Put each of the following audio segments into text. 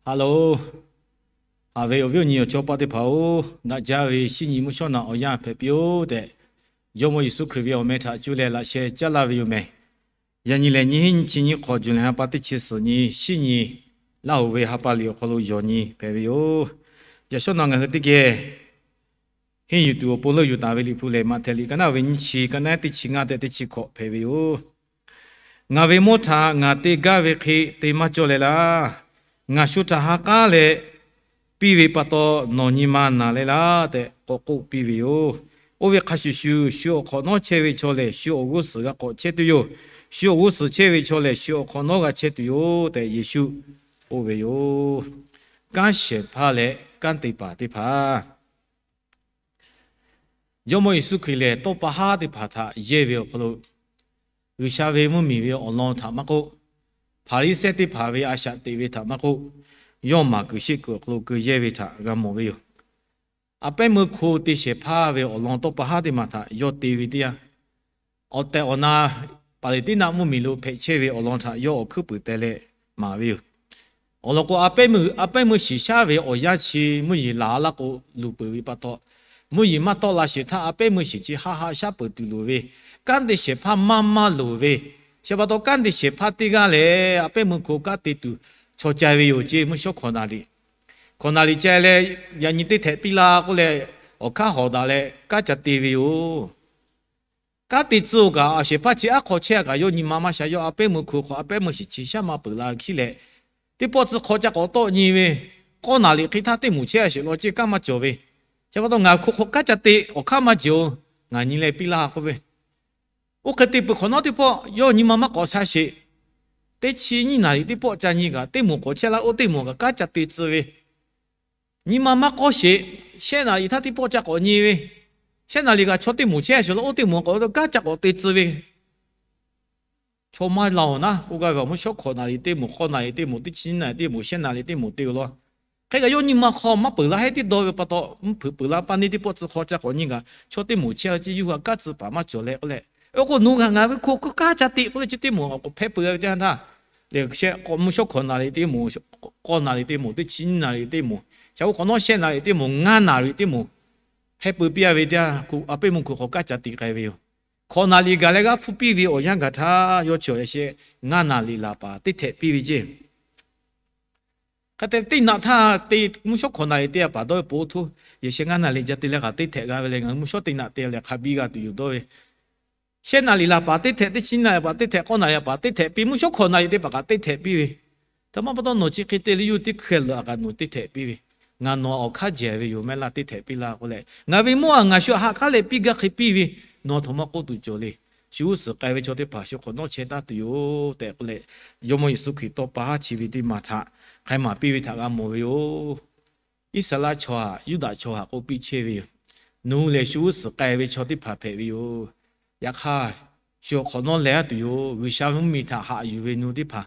Hello, haꞈ ve awˬ viˉ awˬ nyi awˬ chawˇ paˆ teˇ hpaˍ-oˬ, daꞈ jaˇ ve shinˉ nyi mvuhˇ shawˉ naꞈ awˬ yanˇ hpehꞈ piˇ-oˆ tehꞈ, Jawˇmawˇ Yeˍsuˆ Hkriꞈ ve awˬ meh htaꞈ cuˇ leh laꞈ sheh caˉ laˇ ve yoˬ mehˬ. Yaꞈ nyi lehˬ, nyiˇ hinˉ nyiˇ chi nyiˇ hk'awꞈ, Juˍlaˍ ha pa teˇ chi suhˍ nyi, shinˉ nyi, Laˇ hoꞈ ve ha pa liꞈ awˬ hk'aw lo yawˬ nyi hpehꞈ ve yoˬ. Yaꞈ shawˉ naꞈ ngaˬ hui teˇ geh henˇ yuˬ tuˬ awˬ pon leuˆ yuˬ taˍ ve Liꞈ hpu lehˬ, Maꞈhtehˍ liꞈ ka naˉ ve nyiˇ chi, ka naˉ teˇ chi ngaˇ tehꞈ teˇ chi hkawꞈ hpehꞈ ve yoˬ. Ngaˬ ve mawˇ htaꞈ ngaˬ te gaˇ ve hk'e te maˇ cawˇ leh laˇ. Ngaˬ shu htaꞈ ha k'aˉ leh piˇ ve pa taw, nawˬ nyi ma naˬ leh laˇ tehꞈ k'awꞈ k'oˆ piˇ ve yoˬ. Oˇ ve hk'a shuˍ shuˍ, shu awˬ hk'awꞈ nawˉ chehˇ ve chaw lehˬ, shu awˬ g'uˇ suhˍ g'a k'awꞈ chehˇ tuˬ yoˬ. Shu awˬ g'uˇ suhˍ chehˇ ve chaw lehˬ, shu awˬ hk'awꞈ nawˉ g'a chehˇ tuˬ yoˬ tehꞈ Yeˍsuˆ k'oˆ ve yoˬ. Kanˉ shehˍ hpaˇ leh kanˉ te paˍ teˇ hpaˍ Jawˇmawˇ Yeˍsuˆ Hkriꞈ lehˬ, tawˇ pa haˉ teˇ hpaˍ htaꞈ yehˇ ve awˬ hk'aw lo, G'uiˬsha ve mvuhˇmiˬ ve awˬ lawn htaꞈ maˇ k'oˆ, Hpaˍriˍsehˇ teˇ hpaˍ ve a shaꞈ teꞈ ve htaꞈ maˇ k'oˆ, yawˇ maˍ kuiˬ sheˆ kuiˬ awˬ hk'aw lo keu yehˇ ve htaꞈ g'a mawˬ ve yoˬ. A pehˉ meuˇ hko te shehˍ hpaˇ ve awˬ lawn tawˇ pa haˉ teˇ maˬ htaꞈ yawˇ te ve teˇ yanˇ, awˬ tehˬ awˬ na Paˍriˍsehˇ mvuhˇmiˬ lo hpehꞈ chehˇ ve awˬ lawn htaꞈ yawˇ awˬ hkuiˉ puiˍ teh leh maˍ ve yoˬ. Awˬ lawn k'o, a pehˉ meuˇ shiˍ shaˉ ve awˬ yanˇ chi mvuhˇ yeˬ laˬ laˇ k'o, luˬ peuˬ ve pa taw, mvuhˇ yeˬ maˇ tawˆ la sheˍ htaˇ, a pehˉ meuˇ shiˍ chi haˆ haˆ shaˉ peuˬ tuˬ loˍ ve, kanˉ te shehˍ hpaˇ maˇ maˇ loˍ ve, chi pa taw kanˉ te shehˍ hpaˇ teˇ g'aˇ lehˬ, a pehˉ meuˇ hko kanˉ te tuˬ chaw ca ve yoˬ ceˇ. Mvuhˇ shawˉ hkawꞈ naˍ riˍ, hkawꞈ naˍ riˍ ca leh, yaꞈ nyi teˇ htehꞈ piˇ laˇ k'oˆ leh, awˬ hkanˉ hawˍ daꞈ leh kanˉ ca te ve yoˬ. Kanˉ te tcuh-oˬ kaꞈ, a shehˍ hpaˇ chi aˉ hk'aw chehˇ a kaꞈ, yawˇ nyi ma maˇ sha. Yawˇ a pehˉ meuˇ hko hk'aw a pehˉ meuˇ shiˍ chi shaˉ maˇ peuˬ la hkiˉ leh, teˇ pawˆ tcuh hk'aw ca k'awꞈ tawˆ nyi ve, k'awˇ naˍ riˍ hk'e htaˇ teˇ moˍ chehˇ a sheˍ law ceˇ, kanˉ maˇ cawˬ ve. Chi pa taw ngaˬ hko hk'aw kanˉ ca te, awˬ hkanˉ maˇ cawˬ-oˬ, ngaˬ nyi leh piˇ laˇ k'oˆ ve. Oˇ hk'e te peuˬ hk'awꞈ nawˉ teˇ pawˆ yawˇ nyi ma maˇ k'awꞈ sha sheˍ. Teˇ chi nyiˇ naˍ riˍ teˇ pawˆ ca nyi kaꞈ, teˇ moˍ k'awꞈ chehˇ laˇ, oˇ teˇ moˍ kaꞈ kanˉ ca te tcuh ve. Nyi ma maˇ k'awˇ sheˍ. Shehˆ naˍ riˍ htaˇ teˇ pawˆ ca k'awꞈ nyi ve. Shehˆ naˍ riˍ kaꞈ chaw teˇ moˍ chehˇ a sheˍ law, oˇ teˇ moˍ k'awꞈ kanˉ ca k'awꞈ te tcuh ve. Chaw maˇ laˬ-oˬ naˉ k'oˆ gaˇ ve, mvuhˇ shawˉ hkawꞈ naˍ riˍ teˇ moˍ, k'awˇ naˍ riˍ teˇ moˍ, teˇ chi nyiˇ naˍ riˍ teˇ moˍ, shehˆ naˍ riˍ teˇ moˍ te-oˬ law. Hk'e kaꞈ yawˇ nyi ma hk'aw maˇ peuˬ la heˆ tiˉ dawˇ ve pa taw, mvuhˇ hpeuꞈ peuˬ la pa neˇ teˇ pawˆ tcuh hk'aw ca k'awꞈ nyi kaꞈ, chaw teˇ moˍ chehˇ a ciˉ yuˇ ha kanˉ tcuh paˍ maˇ cawˬ leh k'oˆ leh, oˇ k'o nawˬ ngaˬ ve hko hk'aw kanˉ ca te k'oˆ leh chi teˇ moˍ k'awꞈ hpehˇ peuˬ ve teˇ yanˇ htaˇ, lehˬ shehˆ mvuhˇ shawˉ hkawꞈ naˍ riˍ teˇ moˍ, k'awˇ naˍ riˍ teˇ moˍ, teˇ chi nyiˇ naˍ riˍ teˇ moˍ, shaˍ oˇ hk'awꞈ nawˉ shehˆ naˍ riˍ teˇ moˍ, ngaˇ naˍ riˍ teˇ moˍ hpehˇ peuˬ piˇ a ve teˇ yanˇ, a pehˉ meuˇ hko hk'aw kanˉ ca te k'ai ve yoˬ. Hkawꞈ naˍ riˍ gaˬ leh g'aˇ hpfuhˇ piˇ ve awˬ yanˇ gaˬ htaˇ, yawˇ chi awˬ yaꞈ sheh ngaˇ naˍ riˍ laˬ paˍ teˇ htehꞈ piˇ ve ceˇ. Hk'e te teˇ naꞈ htaˇ te, mvuhˇ shawˉ hkawꞈ naˍ riˍ teˇ yanˇ paˍ dawˇ ve po oˇ htoˇ, yaꞈ sheh ngaˇ naˍ riˍ ca te leh kaꞈ teˇ htehꞈ g'a ve leh, ngaˬ hui mvuhˇ shawˉ teˇ naꞈ te leh hk'a biˇ g'a tuˬ yoˬ dawˇ ve. Shehˆ naˍ riˍ laˬ paˍ teˇ htehꞈ, teˇ chi naˍ riˍ paˍ teˇ htehꞈ, k'awˇ naˍ riˍ paˍ teˇ htehꞈ piˇ, mvuhˇ shawˉ hkawꞈ naˍ riˍ teˇ paˍ kaꞈ teˇ htehꞈ piˇ ve. Htaꞈ maˇ pa taw nawˬ chi hk'e te leh yawˇ hui teˇ hkeh leuˬ a kaꞈ nawˬ teˇ htehꞈ piˇ ve. Ngaˬ nawˬ awˬ hkanˉ jehˬ ve yoˬ mehˆ laˇ, teˇ htehꞈ piˇ laˇ k'oˆ leh, ngaˬ ve mawˇ a ngaˬ shu haꞈ k'aˉ leh piˇ gaˇ hk'e piˇ ve, nawˬ htaꞈ maˇ k'oˆ tuˬ cawˬ le. Shu g'uˇ suhˍ k'ai ve chaw teˇ hpaˍ shu hk'awꞈ nawˉ chehˇ taˉ tuˬ yoˬ tehꞈ k'oˆ leh, Jawˇmawˇ Yeˍsuˆ Hkriꞈ tawˇ pa haˉ chi ve teˇ maˬ htaꞈ hk'a maˍ piˇ ve htaꞈ g'a mawˬ ve yoˬ. Iˉsaˍreˍlaˆ chaw haꞈ, Yuˇdaꞈ chaw haꞈ k'oˆ piˇ chehˇ ve yoˬ. Nawˬ hui lehˬ shu g'uˇ suhˍ k'ai ve chaw teˇ hpaˍ hpehꞈ ve yoˬ. Yaꞈ hk'aˇ, shu awˬ hk'awꞈ nawˉ leh a tuˬ yoˬ. G'uiˬsha mvuhˇmiˬ htaꞈ haꞈ yuˬ ve nawˬ hui teˇ hpaˍ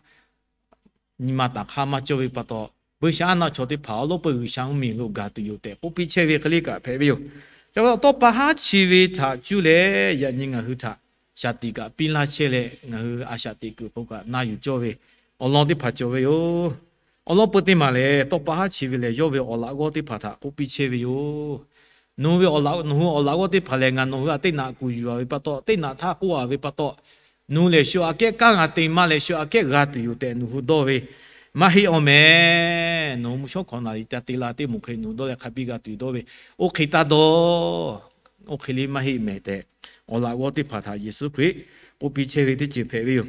nyi ma taˍ hk'aˇ maˇ cawˇ ve pa taw, buiˇshaˆaˉnaˆ chaw teˇ hpaˍ awˉ lawˉ peuˇ G'uiˬsha mvuhˇmiˬ lo gaˬ tuˬ yoˬ tehꞈ k'oˆ piˇ chehˇ ve hk'e le kaꞈ hpehꞈ ve yoˬ. Ca pa taw, tawˇ pa haˉ chi ve htaꞈ cuˇ leh yaꞈ nyi ngaˬ hui htaꞈ shaˍ tiꞈ kaꞈ piˇ laˇ chehˇ leh, ngaˬ hui a shaꞈ teꞈ kuiˬ k'o kaꞈ na yuˬ cawˇ ve awˬ lawn teˇ hpaˍ cawˬ ve yoˬ. Awˬ lawn peuˇ teˇ maˬ lehˬ, tawˇ pa haˉ chi ve lehˬ, yawˇ ve awˬ laꞈ g'awˇ teˇ hpaˍ htaꞈ k'oˆ piˇ chehˇ ve yoˬ. Nawˬ hui ve awˬ laꞈ, nawˬ hui awˬ laꞈ g'awˇ teˇ hpaˍ lehˬ, ngaˬ nawˬ hui htaꞈ teˇ naꞈ kuˬ yuˬ a ve pa taw, teˇ naꞈ htaˇ k'oˆ a ve pa taw, nawˬ hui lehˬ shu aꞈ kehˉ kanˉ g'a te maˇ leh, shu aꞈ kehˉ g'a tuˬ yoˬ tehꞈ nawˬ hui dawˇ ve maˇ heˆ awˬ mehˍ. Nawˬ hui mvuhˇ shawˉ hkawꞈ naˍ riˍ ca te la teˇ moˍ hk'e nawˬ hui dawˇ leh hk'a biˇ g'a tuˬ dawˇ ve, oˇ hk'e taˇ dawˇ. Oˇ hk'e le maˇ heˆ mehˍ tehꞈ, awˬ laꞈ g'awˇ teˇ hpaˍ htaꞈ Yeˍsuˆ Hkriꞈ k'oˆ piˇ chehˇ ve teˇ ceuˬ hpehꞈ ve yoˬ.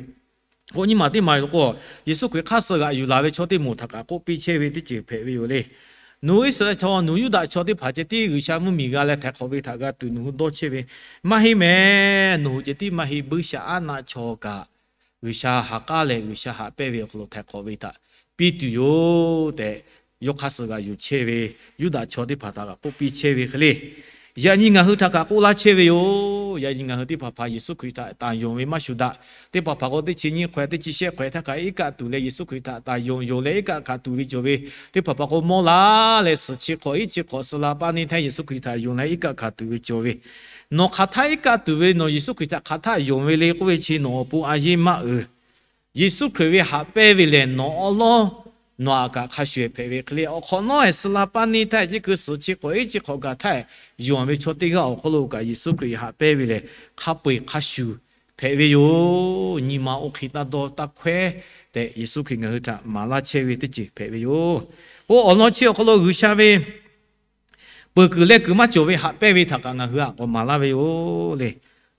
K'o nyiˇ maˬ teˇ maˬ yoˬ k'o, Yeˍsuˆ Hkriꞈ hk'aˇ suh g'aꞈ yuˬ laˬ ve chaw teˇ moˍ htaꞈ kaꞈ k'oˆ piˇ chehˇ ve teˇ ceuˬ hpehꞈ ve yoˬ le. Nawˬ hui Iˉsaˍreˍlaˆ chaw, nawˬ hui Yuˇdaꞈ chaw teˇ hpaˍ ceh tiˉ G'uiˬsha mvuhˇmiˬ g'a leh htaiˍ hk'awꞈ ve htaꞈ g'a tuˬ nawˬ hui dawˇ chehˇ ve maˇ heˆ mehˍ. Nawˬ hui ceh tiˉ maˇ heˆ, buiˇshaˆaˉnaˆ chaw kaꞈ G'uiˬsha ha k'aˉ leh G'uiˬsha haꞈ pehnˇ ve awˬ hk'aw lo htaiˍ hk'awꞈ ve htaꞈ piˇ tuˬ yoˬ tehꞈ, yawˇ hk'aˇ suh g'aꞈ yuˬ chehˇ ve Yuˇdaꞈ chaw teˇ hpaˍ htaꞈ kaꞈ k'oˆ piˇ chehˇ ve hk'e le. Yaꞈ nyi ngaˬ hui htaꞈ kaꞈ k'oˆ laˇ chehˇ ve yoˬ. Yaꞈ nyi ngaˬ hui teˇ hpaˍ hpaˍ Yeˍsuˆ Hkriꞈ htaꞈ taˍ yonˍ ve maˇ shuˍ daꞈ. Teˇ hpaˍ hpaˍ k'o teˇ chi nyiˇ hk'awehꞈ, teˇ chi shehˆ hk'awehꞈ htaˇ kaꞈ iˉ kaˆ tuˬ leh Yeˍsuˆ Hkriꞈ htaꞈ taˍ yonˍ, yonˍ leh iˉ kaˆ hkanˍ tuˬ ve cawˬ ve. Teˇ hpaˍ hpaˍ k'o mawˇ la leh suhˍ chi hk'awꞈ hiˉ chi hk'awꞈ suh la paˇ neˇ htaˇ Yeˍsuˆ Hkriꞈ htaꞈ yonˍ leh iˉ kaˆ hkanˍ tuˬ ve cawˬ ve. Nawˬ hk'aˬ htaˇ iˉ kaˆ tuˬ ve, nawˬ Yeˍsuˆ Hkriꞈ htaꞈ hk'aˬ htaˇ yonˍ ve le k'oˆ ve chi nawˬ awˬ pon a yeˇ maˇ uiˍ. Yeˍsuˆ Hkriꞈ ve haꞈ pehnˇ ve lehˬ, nawˬ awˉ lawˉ Nawˬ aꞈ kaꞈ hk'a shuˍ hpehꞈ ve hk'e le, awˬ hk'awꞈ nawˉ suh la paˇ neˇ htaˇ, ceˇ keu suhˍ chi hk'awꞈ eˉ chi hk'awꞈ gaˬ htaˇ, yonˍ ve chaw teˇ g'aˇ awˬ hk'aw lo kaꞈ Yeˍsuˆ Hkriꞈ haꞈ pehnˇ ve lehˬ, hk'a peu-eˬ hk'a shuˍ hpehꞈ ve yoˬ. Nyi ma oˇ hk'e taˇ dawˇ taˇ hkawehˉ tehꞈ, Yeˍsuˆ Hkriꞈ ngaˬ hui htaꞈ maˍ laˇ chehˇ ve teˇ ceuˬ hpehꞈ ve yoˬ. Oˇ awˬ lawn chi awˬ hk'aw lo G'uiˬsha ve peuˬ kuiˬ leh kuiˬ maˇ cawˬ ve haꞈ pehnˇ ve htaꞈ kaꞈ ngaˬ hui aꞈ k'awꞈ maˍ laˇ ve yoˬ le.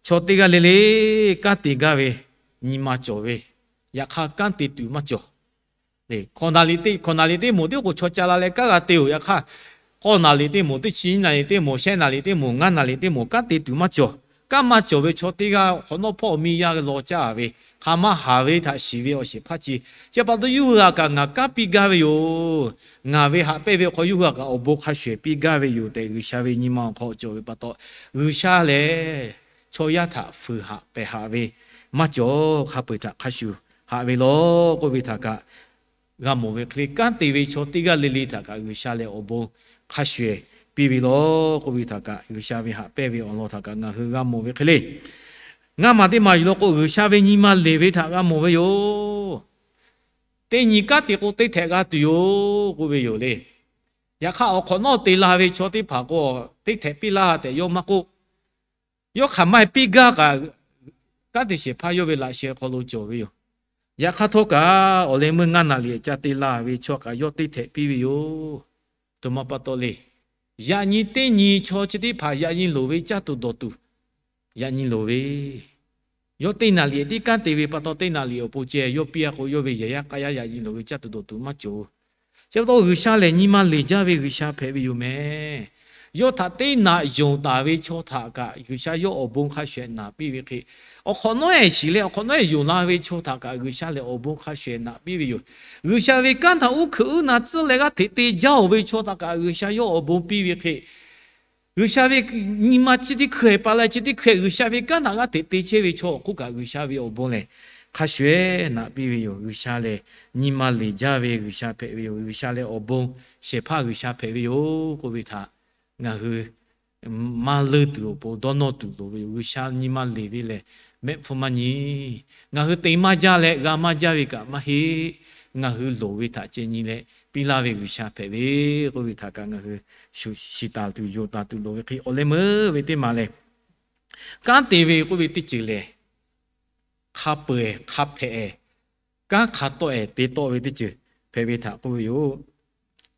Chaw teˇ g'aˇ le le kanˉ te gaˇ ve nyi ma cawˬ ve, yaꞈ hk'aˇ kanˉ te tuˬ maˇ cawˬ. Hkawꞈ naˍ liꞈ teˇ, hkawꞈ naˍ liꞈ teˇ moˍ teˇ k'o chaw ca la leh kanˉ g'a te-oˬ. Yaꞈ hk'aˇ, k'awˇ naˍ liꞈ teˇ moˍ, teˇ chi nyiˇ naˍ liꞈ teˇ moˍ, shehˆ naˍ liꞈ teˇ moˍ, ngaˇ naˍ liꞈ teˇ moˍ, kanˉ te tuˬ maˇ cawˬ. Kanˉ maˇ cawˬ ve chaw teˇ g'aˇ hk'awꞈ nawˉ hpawˇ miˇ yaˇ law caˇ ve, hk'aˬ ma haˍ ve htaꞈ shiˍ ve awˬ shehˍ hpaˇ chi, chi pa taw yawˇ hui aꞈ kaꞈ ngaˬ kanˉ piˇ gaˇ ve yoˬ. Ngaˬ ve haꞈ pehnˇ ve awˬ hk'aw yawˇ hui aꞈ kaꞈ awˬ bon hk'a shuˍ ehˍ piˇ gaˇ ve yoˬ tehꞈ, G'uiˬsha ve nyi ma awˬ hk'aw cawˬ ve pa taw, G'uiˬsha lehˬ chaw yaˇ htaꞈ fuiˍ haꞈ pehˬ haꞈ ve maˇ cawˬ. Hk'a peu-eˬ htaꞈ hk'a shuˍ haꞈ ve lawˬ k'oˆ ve htaꞈ kaꞈ g'a mawˬ ve hk'e le, kanˉ te ve chaw teˇ g'aˇ le le htaꞈ kaꞈ G'uiˬsha lehˬ awˬ bon hk'a shuˍ ehˍ piˇ ve lawˬ k'oˆ ve htaꞈ kaꞈ, G'uiˬsha ve haꞈ pehnˇ ve awˬ lawn htaꞈ kaꞈ ngaˬ hui g'a mawˬ ve hk'e le, ngaˇ maˬ teˇ maˬ yuˬ law k'o, G'uiˬsha ve nyi ma leˬ ve htaꞈ g'a mawˬ ve yoˬ. Teˇ nyi kanˉ te k'o, teˇ htehꞈ g'a tuˬ yoˬ k'oˆ ve yoˬ le. Yaꞈ hk'aˇ, awˬ hk'awꞈ nawˉ te la ve chaw teˇ hpaˍ k'o, teˇ htehꞈ piˇ laˇ tehꞈ yawˇ maˇ k'oˆ. Yawˇ hk'aˬ maˇ heˆ piˇ gaˇ kaꞈ, kanˉ te shehˍ hpaˇ yawˇ ve laꞈ sheh hk'aw lo cawˬ ve yoˬ. Yaꞈ hk'aˇ htawˇ kaꞈ, awˬ leh meuˇ ngaˇ naˍ liꞈ ca te la ve chaw kaꞈ yawˇ teˇ htehꞈ piˇ ve yoˬ. Aˬ htoꞈ ma pa taw le. Yaꞈ nyi teˇ nyi chaw chi teˇ hpaˍ yaꞈ nyi loˍ ve caˇ tuˬ dawˬ tuˬ yaꞈ nyi loˍ ve, yawˇ teˇ naˍ liꞈ tiˉ kanˉ te ve pa taw, teˇ naˍ liꞈ awˬ pon ceh yawˇ piˇ-a k'o, yawˇ ve yehˬ yaˇ k'aˇ yaˇ yaꞈ nyi loˍ ve caˇ tuˬ dawˬ tuˬ maˇ cawˬ. Chi pa taw G'uiˬsha lehˬ nyi ma leˬ jaˇ ve G'uiˬsha hpehꞈ ve yoˬ mehˍ. Yawˇ htaꞈ teˇ naꞈ yonˍ taˍ ve chaw htaꞈ kaꞈ G'uiˬsha yawˇ awˬ bon hk'a shuˍ ehˍ naꞈ piˇ ve hk'e, awˬ hk'awꞈ nawˉ ehˍ shiˍ leh awˬ hk'awꞈ nawˉ ehˍ yonˍ la ve chaw htaꞈ kaꞈ G'uiˬsha lehˬ awˬ bon hk'a shuˍ ehˍ naꞈ piˇ ve yoˬ. G'uiˬsha ve kanˉ htaꞈ uˉ hkeuꞈ uˉ na tcuhˉ leh g'aˇ hteꞈ te jaˇ-oˬ ve chaw htaꞈ kaꞈ G'uiˬsha yawˇ awˬ bon piˇ ve hk'e, G'uiˬsha ve nyi ma chi teˇ hkui-eˬ pa la chi teˇ hkui-eˬ G'uiˬsha ve kanˉ htaꞈ g'aˇ hteꞈ te chehˇ ve chaw awˬ hk'oˆ kaꞈ G'uiˬsha ve awˬ bon lehˬ hk'a shuˍ ehˍ naꞈ piˇ ve yoˬ. G'uiˬsha lehˬ nyi ma leˬ jaˇ ve G'uiˬsha hpehꞈ ve yoˬ. G'uiˬsha lehˬ awˬ bon shehˍ hpaˇ G'uiˬsha hpehꞈ ve yoˬ k'oˆ ve htaꞈ ngaˬ hui maˇ leunˇ tuˬ awˬ pon dawˇ nawˇ tuˬ loˍ ve yoˬ. G'uiˬsha nyi ma leˬ ve lehˬ mehˆ hpfuhˇ maˇ nyi. Ngaˬ hui te maˇ jaˇ leh g'a maˇ jaˇ ve kaꞈ maˇ heˆ. Ngaˬ hui loˍ ve htaꞈ ceh nyi leh piˇ laˇ ve G'uiˬsha hpehꞈ ve k'oˆ ve htaꞈ kaꞈ ngaˬ hui shiˍ taˍ tuˬ yonˍ taˍ tuˬ loˍ ve hk'e, awˬ leh meuˇ ve teˇ maˬ lehˬ, kanˉ te ve k'oˆ ve teˇ ceuˬ lehˬ, hk'a peu-eˬ hk'a hpehꞈ-ehˍ, kanˉ hk'a tawˆ-ehˍ te tawˆ ve teˇ ceuˬ hpehꞈ ve htaꞈ k'oˆ ve yoˬ.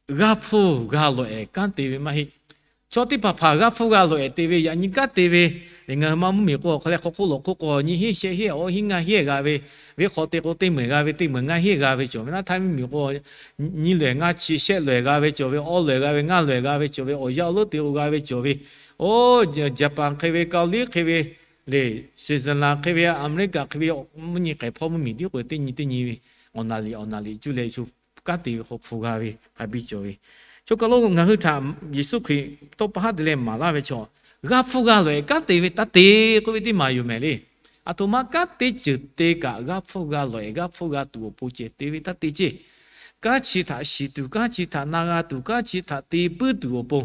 G'aˇ hpfuhˇ g'a lawˬ-ehˍ kanˉ te ve maˇ heˆ. Chaw teˇ hpaˍ hpaˍ g'aˇ hpfuhˇ g'a lawˬ-ehˍ te ve, yaꞈ nyi kanˉ te ve, ngaˬ hui maˇ mvuhˇmiˬ k'o awˬ hk'aw leh hk'aw hk'oˆ lawˬ hk'oˆ k'o nyi hiˉ shehˆ hiˉ awˬ hiˉ ngaˇ hiˉ g'a ve, venˇ hk'aw te k'o teˇ meunˍ g'a ve, teˇ meunˍ ngaˇ hiˉ g'a ve cawˬ ve, naˆ htaˇ mvuhˇmiˬ k'o nyi lawehˬ ngaˇ chi shehˆ lawehˬ g'a ve cawˬ ve, awˇ lawehˬ g'a ve, ngaˇ lawehˬ g'a ve cawˬ ve, awˬ yanˇ awˬ leuˉ te k'o g'a ve cawˬ ve, oˇ Jaˍpaˍ hk'e ve, Kaoˍliˆ hk'e ve, le, Switzerland hk'e ve, America hk'e ve, mvuhˇ nyi k'ehˬ hpawˇ mvuhˇmiˬ tiˉ k'o teˇ nyi teˇ nyi ve awˬ naˍ liꞈ awˬ naˍ liꞈ cuˇ leh shu kanˉ te ve hk'aw hpu g'a ve hk'a biˇ cawˬ ve. Chaw kaˬ lo ngaˬ hui htaꞈ Yeˍsuˆ Hkriꞈ tawˇ pa haˉ te leh maˍ laˇ ve chaw, g'aˇ hpfuhˇ g'a lawˬ-ehˍ kanˉ te ve taˇ te k'oˆ ve teˇ maˬ yoˬ mehˍ le. Aˬ htoꞈ ma kanˉ te ceuˬ te kaꞈ g'aˇ hpfuhˇ g'a lawˬ-ehˍ, g'aˇ hpfuhˇ g'a tuˬ awˬ pon ceh te ve taˇ te ceˇ. Kanˉ chi htaꞈ shiˍ tuˬ, kanˉ chi htaꞈ na g'a tuˬ, kanˉ chi htaꞈ te puiˉ tuˬ awˬ pon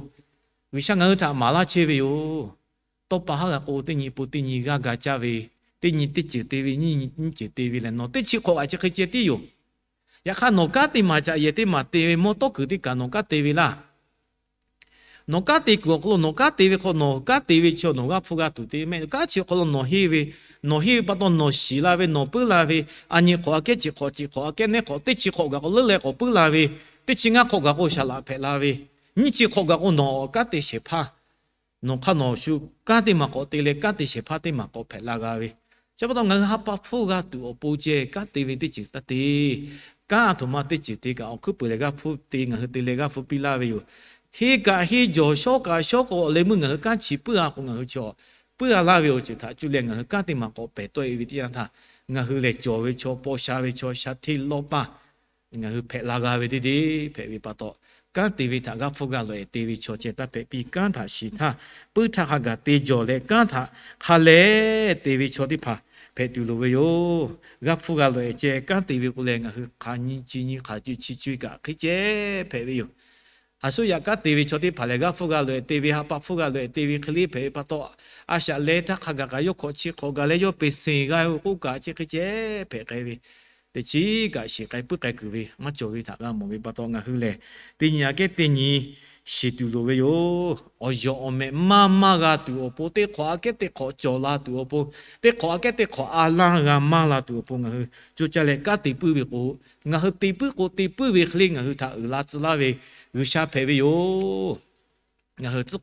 G'uiˬsha ngaˬ hui htaꞈ maˍ laˇ chehˇ ve yoˬ. Tawˇ pa haˉ g'a k'o teˇ nyi pon teˇ nyi g'aˇ ga caˇ ve, teˇ nyi teˇ ceuˬ te ve, nyiˇ nyi nyiˇ ceuˬ te ve lehˬ, nawˬ teˇ chi hk'awꞈ kaꞈ chi hk'e ceh tiˉ yoˬ. Yaꞈ hk'aˇ, nawˬ kanˉ te maˍ caꞈ yehˬ teˇ maˬ te ve mawˇ tawˇ kuiˬ teˇ kaꞈ nawˬ kanˉ te ve laˇ. Nawˬ kanˉ te kuiˬ awˬ hk'aw lo nawˬ kanˉ te ve hk'aw, nawˬ kanˉ te ve chi nawˬ g'aˇ hpfuhˇ g'a tuˬ te mehˆ. Kanˉ chi awˬ hk'aw lo nawˬ henˇ ve, nawˬ henˇ ve pa taw nawˬ shiˍ la ve, nawˬ puiˉ la ve, a nyi hk'awꞈ aꞈ kehˉ chi hk'awꞈ chi hk'awꞈ aꞈ kehˉ nehˉ hk'awꞈ teˇ chi hk'awꞈ gaˬ k'o leuˉ leh k'awꞈ puiˉ la ve, teˇ chi ngaˇ hk'awꞈ gaˬ k'o shaˍ laꞈ hpehꞈ la ve, nyiˇ chi hk'awꞈ gaˬ k'o nawˬ kanˉ te shehˍ hpaˇ, nawˬ hk'aˇ nawˬ shu kanˉ teˇ maˬ k'awꞈ te leh kanˉ te shehˍ hpaˇ teˇ maˬ k'awꞈ hpehꞈ la g'a ve. Chi pa taw ngaˬ hui ha pa hpfuhˇ g'a tuˬ awˬ pon ceh kanˉ te ve teˇ ceuˬ taˇ te. Kanˉ aˬ htoꞈ ma teˇ ceuˬ te kaꞈ awˬ hkuiˉ peuˬ leh g'aˇ hpfuhˇ te ngaˬ hui te leh g'aˇ hpfuhˇ piˇ laˇ ve yoˬ. Henˇ kaꞈ henˇ jawˬ, shawˉ kaꞈ shawˉ k'o, awˬ leh meuˇ ngaˬ hui kanˉ chi puiˉ g'a k'o ngaˬ hui chaw puiˉ g'a laˇ ve awˬ ceuˬ htaꞈ cuˇ leh ngaˬ hui kanˉ teˇ maˬ k'awꞈ pehˬ tawˆ-e ve teˇ yanˇ htaˇ, ngaˬ hui lehˬ cawˬ ve chaw, paw sha ve chaw, sha hteˇ lawˇ paˇ ngaˬ hui hpehꞈ la g'a ve deˇ deˇ hpehꞈ ve pa taw, kanˉ te ve htaꞈ g'aˇ hpfuhˇ g'a lawˬ-ehˍ te ve chaw ceh taˇ hpehꞈ piˇ. Kanˉ htaꞈ shiˍ htaˇ puiˉ htaˇ hk'a gaˬ te jawˬ leh kanˉ htaꞈ hk'a leh te ve chaw teˇ hpaˍ hpehꞈ tuˬ loˍ ve yoˬ. G'aˇ hpfuhˇ g'a lawˬ-ehˍ ceh kanˉ te ve k'o leh ngaˬ hui hk'aˬ nyi chi nyi hk'aˬ co chi co kaꞈ hk'e ceh hpehꞈ ve yoˬ. A shu yaꞈ kanˉ te ve chaw teˇ hpaˍ lehˬ, g'aˇ hpfuhˇ g'a lawˬ-ehˍ te ve, ha pa hpfuhˇ g'a lawˬ-ehˍ te ve hk'e le hpehꞈ ve pa taw, a shaꞈ leh htaˇ hk'a gaˬ kaꞈ yawˇ hk'awꞈ chi hk'awꞈ gaˬ leh yawˇ peˬ seˍ g'a ve k'oˆ kaꞈ chi hk'e ceh hpehꞈ k'ai ve. teꞈ chiˉ kaꞈ shiˍ k'ai puiˉ k'ai kuiˬ ve maˇ cawˬ ve htaꞈ g'a mawˬ ve pa taw, ngaˬ hui lehˬ teˇ nyi aꞈ kehˉ teˇ nyi shiˍ tuˬ loˍ ve yoˬ. Awˬ yawˬ awˬ mehꞈ maˇ maˇ g'a tuˬ awˬ pon, teˇ hk'awꞈ aꞈ kehˉ teˇ hk'awꞈ cawˬ la tuˬ awˬ pon, teˇ hk'awꞈ aꞈ kehˉ teˇ hk'awꞈ a laˇ g'a maˇ la tuˬ awˬ pon, ngaˬ hui co caˇ leh kanˉ te puiˉ ve k'o, ngaˬ hui te puiˉ k'o te puiˉ ve hk'e le ngaˬ hui htaꞈ uiˍ la tcuh laˇ ve G'uiˬsha hpehꞈ ve yoˬ. Ngaˬ hui tcuhˉ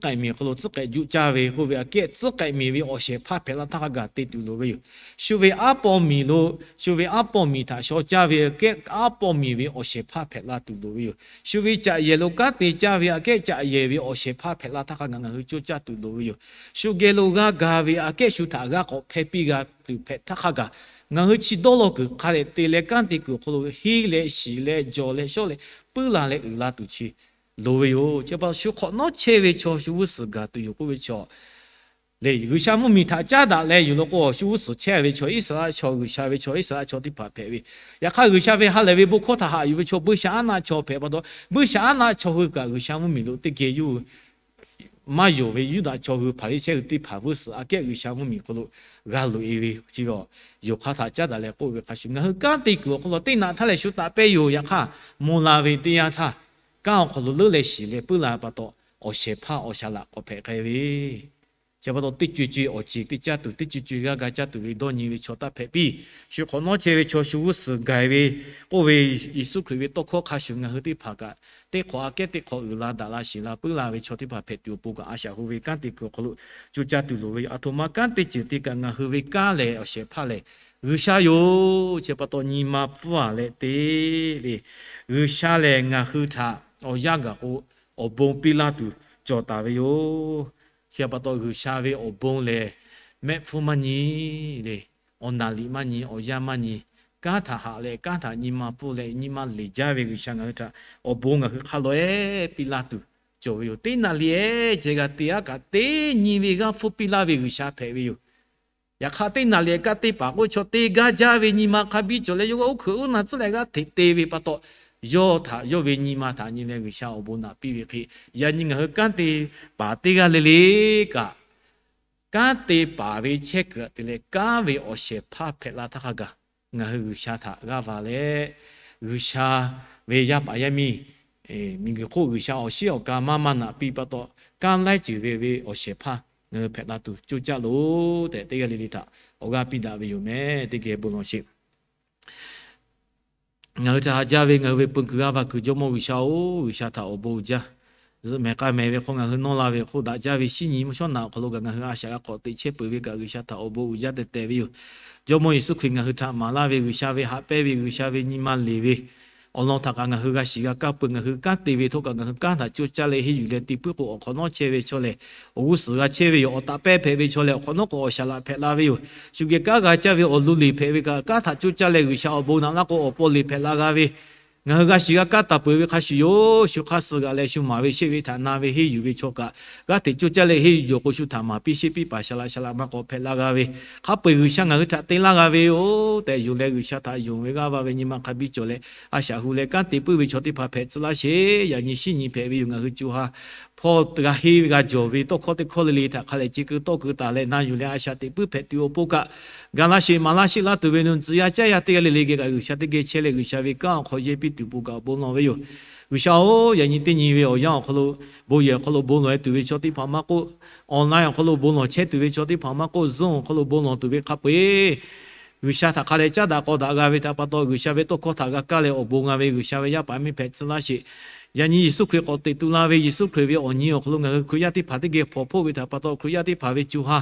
k'ehꞈ miˬ awˬ hk'aw lo tcuhˉ k'ehꞈ juˆ caˇ ve k'oˆ ve aꞈ kehˉ, tcuhˉ k'ehꞈ miˬ ve awˬ shehˍ hpaˇ hpehꞈ la htaˇ hk'a gaˬ te tuˬ loˍ ve yoˬ. Shu ve aˉ pawˇ miˬ lo, shu ve aˉ pawˇ miˬ htaꞈ shaw caˇ ve aꞈ kehˉ, aˉ pawˇ miˬ ve awˬ shehˍ hpaˇ hpehꞈ la tuˬ loˍ ve yoˬ. Shu ve caꞈ yehˬ lo kanˉ te caˇ ve aꞈ kehˉ, caꞈ yehˬ ve awˬ shehˍ hpaˇ hpehꞈ la htaˇ hk'a gaˬ ngaˬ hui co caˇ tuˬ loˍ ve yoˬ. Shu geh lo g'aˇ ga ve aꞈ kehˉ shu htaꞈ g'a k'awꞈ hpehˇ piˇ g'a tuˬ hpehꞈ htaˇ hk'a gaˬ, ngaˬ hui chi dawˇ law kuiˬ hk'a dehꞈ te leh kanˉ te kuiˬ awˬ hk'aw lo henˇ leh shiˍ leh jawˬ leh shawˉ leh puiˉ la leh uiˍ la tuˬ chi loˍ ve yoˬ. Chi pa taw shu hk'awꞈ nawˉ chehˇ ve chaw shu g'uˇ suhˍ gaˬ tuˬ yoˬ k'oˆ ve chaw lehˬ, G'uiˬsha mvuhˇmiˬ htaꞈ caˉ daꞈ leh yuˬ lo k'o, shu g'uˇ suhˍ chehˇ ve chaw Iˉsaˍreˍlaˆ chaw G'uiˬsha ve chaw Iˉsaˍreˍlaˆ chaw teˇ hpaˍ hpehꞈ ve. Yaꞈ hk'aˇ G'uiˬsha ve ha lehˬ ve bon hkawˇ htaꞈ haꞈ yuˬ ve chaw buiˇshaˆaˉnaˆ chaw hpehꞈ pa taw, buiˇshaˆaˉnaˆ chaw hui kaꞈ G'uiˬsha mvuhˇmiˬ lo teˇ geh yuˬ maˇ yonˍ ve Yuˇdaꞈ chaw hui Hpaˍriˍsehˇ hui teˇ hpaˍ g'uˇ suhˍ aꞈ kehˉ G'uiˬsha mvuhˇmiˬ hk'aw lo g'a loꞈ e ve chi ve, yonˍ hk'aˇ htaꞈ caˉ daꞈ leh k'oˆ ve hk'a shuˍ, ngaˬ hui kanˉ te kuiˬ awˬ hk'aw lo teˇ naꞈ htaˇ lehˬ shu taꞈ pehˇ yoˬ. Yaꞈ hk'aˇ, mvuh la ve teˇ yanˇ htaˇ, kanˉ awˬ hk'aw lo leuˉ leh shiˍ leh puiˉ la pa taw, awˬ shehˍ hpaˇ awˬ shaˍ laꞈ k'awꞈ hpehꞈ k'ai ve chi pa taw, teˇ co co awˬ ceˬ teˇ caˇ tuˬ, teˇ co co g'aˇ ga caˇ tuˬ ve dawˇ nyi ve chaw taˇ hpehꞈ piˇ. Shu hk'awꞈ nawˉ chehˇ ve chaw shu g'uˇ suhˍ gaˬ ve k'oˆ ve Yeˍsuˆ Hkriꞈ ve tawˇ hkawˇ hk'a shuˍ, ngaˬ hui teˇ hpaˍ kaꞈ teˇ hk'awꞈ aꞈ kehˉ teˇ hk'awꞈ uiˍ la daꞈ la shiˍ la puiˉ la ve chaw teˇ hpaˍ hpehꞈ tuˬ awˬ pon kaꞈ, a shaꞈ hu ve kanˉ te kuiˬ awˬ hk'aw lo co caˇ tuˬ loˍ ve yoˬ. Aˬ htoꞈ ma kanˉ te ceuˬ te kaꞈ, ngaˬ hui ve kanˉ lehˬ awˬ shehˍ hpaˇ lehˬ G'uiˬsha yoˬ. Chi pa taw nyi ma pfuhˇ a leh te le, G'uiˬsha lehˬ ngaˬ hui htaꞈ awˬ yanˇ gaˬ k'o awˬ bon piˇ laˇ tuˬ cawˬ taˍ ve yoˬ. Chi pa taw G'uiˬsha ve awˬ bon lehˬ, mehˆ hpfuhˇ maˇ nyi le, awˬ naˍ liꞈ maˇ nyi, awˬ yanˇ maˇ nyi, kanˉ htaꞈ haꞈ leh kanˉ htaꞈ nyi ma pfuhˇ leh nyi ma leˬ jaˇ ve G'uiˬsha ngaˬ hui htaꞈ awˬ bon ngaˬ hui hk'a lawˬ ehˉ piˇ laˇ tuˬ cawˬ ve yoˬ. Teˇ naˍ liꞈ ehˉ ceh g'a te aˉ kaꞈ teˇ nyi ve g'aˇ hpfuhˇ piˇ laˇ ve G'uiˬsha hpehꞈ ve yoˬ. Yaꞈ hk'aˇ teˇ naˍ liꞈ kaˇ teˇ paˍ k'oˆ ve chaw te gaˇ jaˇ ve nyi ma hk'a biˇ cawˬ leh, yawˇ g'aˇ uˉ hkuiꞈ uˉ na tcuhˉ leh g'aˇ hteꞈ te ve pa taw, yawˇ htaꞈ yawˇ ve nyi ma htaꞈ nyi leh G'uiˬsha awˬ bon naꞈ piˇ ve hk'e, yaꞈ nyi ngaˬ hui kanˉ te paˍ teˇ g'aˇ le le kaꞈ, kanˉ te paˍ ve chehˇ kuiˬ aꞈ te leh kanˉ ve awˬ shehˍ hpaˇ hpehꞈ la htaˇ hk'a gaˬ, ngaˬ hui G'uiˬsha htaꞈ g'aˇ va leh, G'uiˬsha ve yaˇ paˍ yaˇ miˇ miˬguiˬ hk'oˆ G'uiˬsha awˬ shiˉ awˬ ka maˇ maˇ naꞈ piˇ pa taw, kanˉ laiˉ ceuˬ ve ve awˬ shehˍ hpaˇ ngaˬ hui hpehꞈ la tuˬ coˇ caˇ loˬ tehꞈ, teˇ g'aˇ le le htaꞈ awˬ g'aˇ piˇ daꞈ ve yoˬ meh. Teˇ geh bon lawˬ sheˍ. Ngaˬ hui htaꞈ haꞈ jaˇ ve ngaˬ hui ve peu kuiˬ g'aˇ va kuiˬ Jawˇmawˇ G'uiˬsha-oˬ, G'uiˬsha htaꞈ awˬ bon uiˍ jaˇ. Zuhꞈ mehˍ k'ai mehˍ ve hk'aw ngaˬ hui nawˇ la ve hk'oˆ daꞈ jaˇ ve shinˉ nyi mvuhˇ shawˉ naꞈ awˬ hk'aw lo kaꞈ ngaˬ hui a shaꞈ g'a k'awꞈ teꞈ chehˇ peuˬ ve kaꞈ, G'uiˬsha htaꞈ awˬ bon uiˍ jaˇ tehꞈ tehꞈ ve yoˬ. Jawˇmawˇ Yeˍsuˆ Hkriꞈ ngaˬ hui htaꞈ maˍ laˇ ve G'uiˬsha ve haꞈ pehnˇ ve, G'uiˬsha ve nyi ma leˬ ve awˬ lawn htaꞈ kaꞈ ngaˬ hui g'a shiˍ g'a kaˇ peuˬ. Ngaˬ hui kanˉ te ve htawˇ kaꞈ ngaˬ hui kanˉ htaꞈ coˇ caˇ leh henˇ yuˬ leh te puiˉ k'o, awˬ hk'awꞈ nawˉ chehˇ ve chaw lehˬ awˬ g'uˇ suhˍ g'a chehˇ ve yoˬ. Awˬ taꞈ pehˇ hpehꞈ ve chaw lehˬ awˬ hk'awꞈ nawˉ k'o awˬ shaˍ laꞈ hpehꞈ la ve yoˬ. Shu geh kanˉ g'a caˇ ve awˬ lo leˬ hpehꞈ ve kaꞈ, kanˉ htaꞈ coˇ caˇ leh G'uiˬsha awˬ bon naꞈ laˇ k'o awˬ paw leˬ hpehꞈ la g'a ve, ngaˬ hui g'a shiˍ g'a kaˇ taˍ peuˬ ve hk'a shuˍ yoˬ. Shu hk'aˇ suh g'aꞈ leh shu maˍ ve sheˆ ve htaꞈ na ve henˇ yuˬ ve chaw kaꞈ, g'aˇ hteꞈ coˇ caˇ leh henˇ yuˬ cawˬ k'o, shu htaꞈ maˍ piˇ sheˆ piˇ paˍ shaˍ laꞈ shaˍ laꞈ ma k'awꞈ hpehꞈ la g'a ve, hk'a peu-eˬ G'uiˬsha ngaˬ hui htaꞈ te laˇ g'a ve yoˬ tehꞈ yonˍ leh, G'uiˬsha htaꞈ yonˍ ve g'aˇ va ve nyi ma hk'a biˇ cawˬ leh, a shaꞈ hu leh kanˉ te puiˉ ve chaw teˇ hpaˍ hpehꞈ tcuh laˇ sheˍ. Yaꞈ nyi shinˉ nyi hpehꞈ ve yoˬ. Ngaˬ hui co ha hpawˇ g'a henˇ ve g'a jawˬ ve tawˇ hkawˇ teˇ hkawˇ le le htaꞈ hk'a lehˬ chi keu tawˆ keu taˍ leh na yuˬ leh a shaꞈ teꞈ puiˉ hpehꞈ tuˬ awˬ pon kaꞈ, ga laˇ sheˍ maˍ laˇ sheˆ laˇ tuˬ ve nu tcuh yaˇ caˇ yaˇ teˇ g'aˇ le le geh kaꞈ G'uiˬsha teˇ geh chehˇ leh G'uiˬsha ve kanˉ awˬ hk'aw yehˇ piˇ tuˬ pon kaꞈ awˬ bon lawˬ ve yoˬ. G'uiˬsha-oˬ, yaꞈ nyi teˇ nyi ve awˬ yanˇ awˬ hk'aw lo bon yehˬ awˬ hk'aw lo bon lawˬ e tuˬ ve chaw teˇ hpaˍ maˇ k'oˆ, online awˬ hk'aw lo bon lawˬ chehˇ tuˬ ve chaw teˇ hpaˍ maˇ k'oˆ, Zoom awˬ hk'aw lo bon lawˬ tuˬ ve hk'a peu-eˬ G'uiˬsha htaꞈ hk'a lehˬ caˉ daꞈ k'aw daꞈ g'a ve htaꞈ pa taw, G'uiˬsha ve tawˇ hkawˇ htaꞈ g'a kaˇ leh awˬ bon g'a ve G'uiˬsha ve yaˇ paˍ miˇ hpehꞈ tcuh laˇ sheˍ. Yaꞈ nyi Yeˍsuˆ Hkriꞈ k'awꞈ teꞈ tu la ve Yeˍsuˆ Hkriꞈ ve awˬ nyi awˬ hk'aw lo ngaˬ hui Hkriꞈ yaˇ teˇ hpaˍ teˇ geh hpawnˬ hpoˆ ve htaꞈ pa taw, Hkriꞈ yaˇ teˇ hpaˍ ve co ha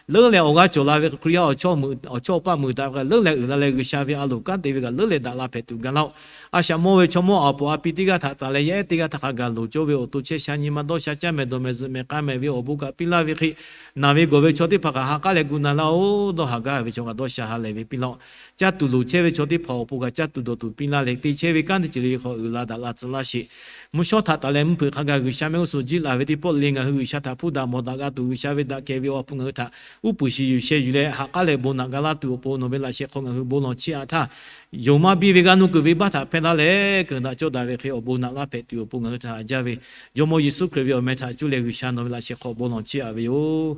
leuˉ leh awˬ g'aˇ cawˬ la ve, Hkriꞈ yaˇ awˬ chawˇ awˬ paˆ meuꞈ daꞈ ve kaꞈ leuˉ leh uiˍ la leh, G'uiˬsha ve a loˍ kanˉ te ve kaꞈ leuˉ leh daꞈ la hpehꞈ tuˬ ga laˇ-oˆ. A shaꞈ mawˇ ve chaw mawˇ awˬ puˍ a pi teˇ g'aˇ htaꞈ taˍ leh, yaˇ ehˉ teˇ g'aˇ htaꞈ hk'a gaˬ loˍ cawˇ ve awˬ to chehˇ sha nyi ma dawˇ sha caˇ mehˍ dawˬ mehˍ zuhꞈ mehˍ k'ai mehˍ ve awˬ bon kaꞈ piˇ laˇ ve hk'e, naˬ ve gawˬ ve chaw teˇ hpaˍ kaꞈ ha k'aˉ leh gu na laˇ-oˆ. Dawˇ haˍ gaˇ ve chaw kaꞈ dawˇ sha ha lehˬ ve piˇ laˇ-oˆ. Caˇ tuˬ loˍ chehˇ ve chaw teˇ hpaˍ awˬ pon kaꞈ caˇ tuˬ dawˬ tuˬ piˇ laˇ leh, te chehˇ ve kanˉ teˇ ceuˬ le le hk'aw uiˍ la daꞈ la tcuh laˇ sheˍ. Mvuhˇ shawˉ htaꞈ taˍ leh mvuhˇ hpeuꞈ hk'a gaˬ G'uiˬsha mehˆ g'uˇ suhˍ jiˇ laˬ ve teˇ pawˆ le ngaˬ hui G'uiˬsha htaꞈ hpuˇ daꞈ mawˬ daꞈ g'a tuˬ, G'uiˬsha ve daꞈ kehˬ ve awˬ ha hpu ngaˬ hui htaꞈ uˉ peunˍ shiˍ yuˬ sheh yuˬ leh ha k'aˉ leh bon naꞈ ga laˇ tuˬ awˬ pon nawˬ ve laꞈ sheh hk'aw ngaˬ hui bon lawˬ chiˇ aꞈ htaˇ, yonˍ maˇ biˇ ve g'aˇ nuˇ kuiˬ venˇbaˆ htaꞈ hpehˇ laˇ leh, keunˍ daꞈ cawˇ daꞈ ve hk'e awˬ bon naꞈ laˇ hpehꞈ tuˬ awˬ pon ngaˬ hui htaꞈ haꞈ jaˇ ve, Jawˇmawˇ Yeˍsuˆ Hkriꞈ ve awˬ meh htaꞈ cuˇ leh G'uiˬsha nawˬ ve laꞈ sheh hk'aw bon lawˬ chiˇ aꞈ ve yoˬ.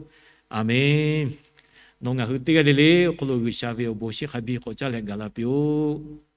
Aˬmenˍ. Nawˬ ngaˬ hui teˇ g'aˇ le le awˬ hk'aw lo G'uiˬsha ve awˬ bon shiˍ hk'a biˇ k'awꞈ caˇ leh gaˬ la piˇ-oˆ.